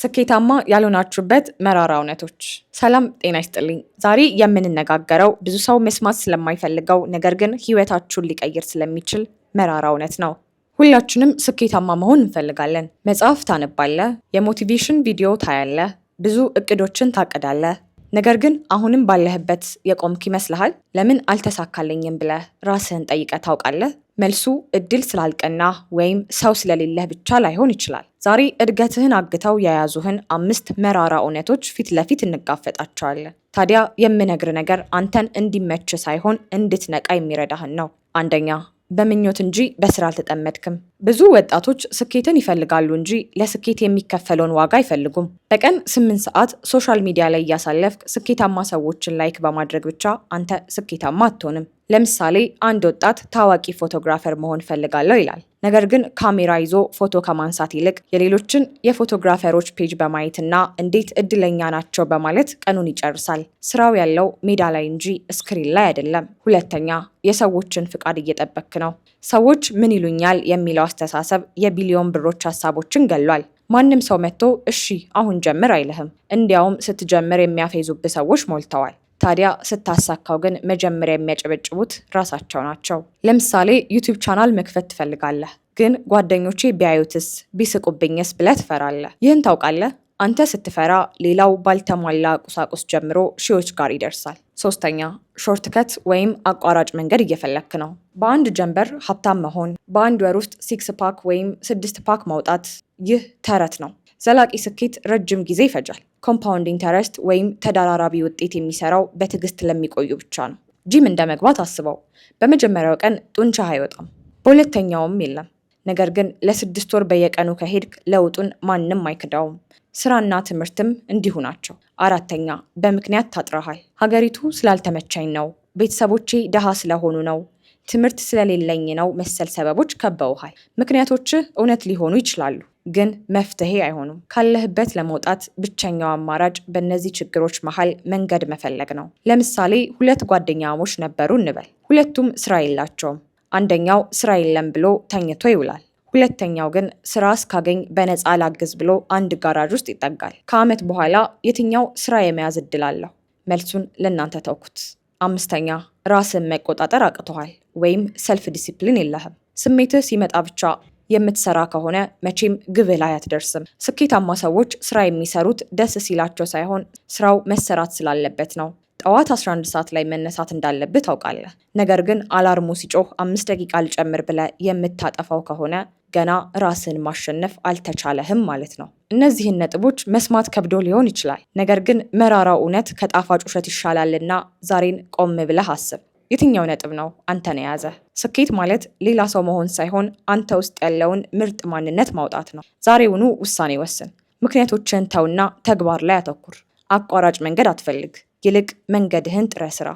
ስኬታማ ያልሆናችሁበት መራራ እውነቶች። ሰላም ጤና ይስጥልኝ። ዛሬ የምንነጋገረው ብዙ ሰው መስማት ስለማይፈልገው ነገር ግን ሕይወታችሁን ሊቀይር ስለሚችል መራራ እውነት ነው። ሁላችንም ስኬታማ መሆን እንፈልጋለን። መጽሐፍ ታነባለህ፣ የ motivation ቪዲዮ ታያለህ፣ ብዙ እቅዶችን ታቅዳለህ። ነገር ግን አሁንም ባለህበት የቆምክ ይመስልሃል? ለምን አልተሳካልኝም ብለህ ራስህን ጠይቀህ ታውቃለህ? መልሱ እድል ስላልቀናህ ወይም ሰው ስለሌለህ ብቻ ላይሆን ይችላል። ዛሬ እድገትህን አግተው የያዙህን አምስት መራራ እውነቶች ፊት ለፊት እንጋፈጣቸዋለን። ታዲያ የምነግርህ ነገር አንተን እንዲመች ሳይሆን እንድትነቃ የሚረዳህን ነው። አንደኛ፣ በምኞት እንጂ በስራ አልተጠመድክም። ብዙ ወጣቶች ስኬትን ይፈልጋሉ እንጂ ለስኬት የሚከፈለውን ዋጋ አይፈልጉም። በቀን 8 ሰዓት social media ላይ እያሳለፍክ ስኬታማ ሰዎችን like በማድረግ ብቻ አንተ ስኬታማ አትሆንም። ለምሳሌ አንድ ወጣት ታዋቂ photographer መሆን እፈልጋለሁ ይላል። ነገር ግን ካሜራ ይዞ ፎቶ ከማንሳት ይልቅ የሌሎችን የ photographer ኦች page በማየትና እንዴት እድለኛ ናቸው በማለት ቀኑን ይጨርሳል። ስራው ያለው ሜዳ ላይ እንጂ screen ላይ አይደለም። ሁለተኛ፣ የሰዎችን ፍቃድ እየጠበክ ነው። ሰዎች ምን ይሉኛል የሚለው አስተሳሰብ የቢሊዮን ብሮች ሀሳቦችን ገሏል። ማንም ሰው መጥቶ "እሺ አሁን ጀምር" አይልህም። እንዲያውም ስትጀምር የሚያፌዙብህ ሰዎች ሞልተዋል። ታዲያ ስታሳካው ግን መጀመሪያ የሚያጨበጭቡት ራሳቸው ናቸው። ለምሳሌ YouTube channel መክፈት ትፈልጋለህ፣ ግን ጓደኞቼ ቢያዩትስ፣ ቢስቁብኝስ ብለህ ትፈራለህ። ይህን ታውቃለህ? አንተ ስትፈራ ሌላው ባልተሟላ ቁሳቁስ ጀምሮ ሺዎች ጋር ይደርሳል። ሶስተኛ፣ shortcut ወይም አቋራጭ መንገድ እየፈለክ ነው። በአንድ ጀንበር ሀብታም መሆን፣ በአንድ ወር ውስጥ six pack ወይም ስድስት pack ማውጣት፣ ይህ ተረት ነው። ዘላቂ ስኬት ረጅም ጊዜ ይፈጃል። Compound interest ወይም ተደራራቢ ውጤት የሚሰራው በትዕግስት ለሚቆዩ ብቻ ነው። ጂም እንደ መግባት አስበው። በመጀመሪያው ቀን ጡንቻህ አይወጣም፣ በሁለተኛውም የለም። ነገር ግን ለ6 ወር በየቀኑ ከሄድክ ለውጡን ማንም አይክደውም። ስራና ትምህርትም እንዲሁ ናቸው። አራተኛ፣ በምክንያት ታጥረሃል። ሀገሪቱ ስላልተመቸኝ ነው፣ ቤተሰቦቼ ደሃ ስለሆኑ ነው፣ ትምህርት ስለሌለኝ ነው መሰል ሰበቦች ከበውሃል። ምክንያቶችህ እውነት ሊሆኑ ይችላሉ፣ ግን መፍትሄ አይሆኑም። ካለህበት ለመውጣት ብቸኛው አማራጭ በእነዚህ ችግሮች መሀል መንገድ መፈለግ ነው። ለምሳሌ ሁለት ጓደኛሞች ነበሩ እንበል። ሁለቱም ስራ የላቸውም። አንደኛው ስራ የለም ብሎ ተኝቶ ይውላል። ሁለተኛው ግን ስራ እስካገኝ በነፃ ላግዝ ብሎ አንድ ጋራዥ ውስጥ ይጠጋል። ከዓመት በኋላ የትኛው ስራ የመያዝ እድል አለው? መልሱን ለእናንተ ተውኩት። አምስተኛ፣ ራስን መቆጣጠር አቅቶሃል ወይም self discipline የለህም። ስሜትህ ሲመጣ ብቻ የምትሰራ ከሆነ መቼም ግብህ ላይ አትደርስም። ስኬታማ ሰዎች ስራ የሚሰሩት ደስ ሲላቸው ሳይሆን ስራው መሰራት ስላለበት ነው። ጠዋት 11 ሰዓት ላይ መነሳት እንዳለብህ ታውቃለህ። ነገር ግን alarm ኡ ሲጮህ 5 ደቂቃ ልጨምር ብለህ የምታጠፋው ከሆነ ገና ራስን ማሸነፍ አልተቻለህም ማለት ነው። እነዚህን ነጥቦች መስማት ከብዶ ሊሆን ይችላል። ነገር ግን መራራው እውነት ከጣፋጭ ውሸት ይሻላልና ዛሬን ቆም ብለህ አስብ። የትኛው ነጥብ ነው አንተን የያዘ? ስኬት ማለት ሌላ ሰው መሆን ሳይሆን አንተ ውስጥ ያለውን ምርጥ ማንነት ማውጣት ነው። ዛሬውኑ ውሳኔ ወስን። ምክንያቶችህን ተውና ተግባር ላይ አተኩር። አቋራጭ መንገድ አትፈልግ፣ ይልቅ መንገድህን ጥረህ ስራ።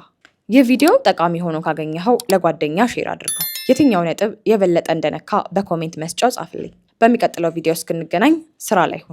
ይህ ቪዲዮ ጠቃሚ ሆኖ ካገኘኸው ለጓደኛ share አድርገው። የትኛው ነጥብ የበለጠ እንደነካ በ comment መስጫው ጻፍልኝ። በሚቀጥለው ቪዲዮ እስክንገናኝ ስራ ላይ ሁን።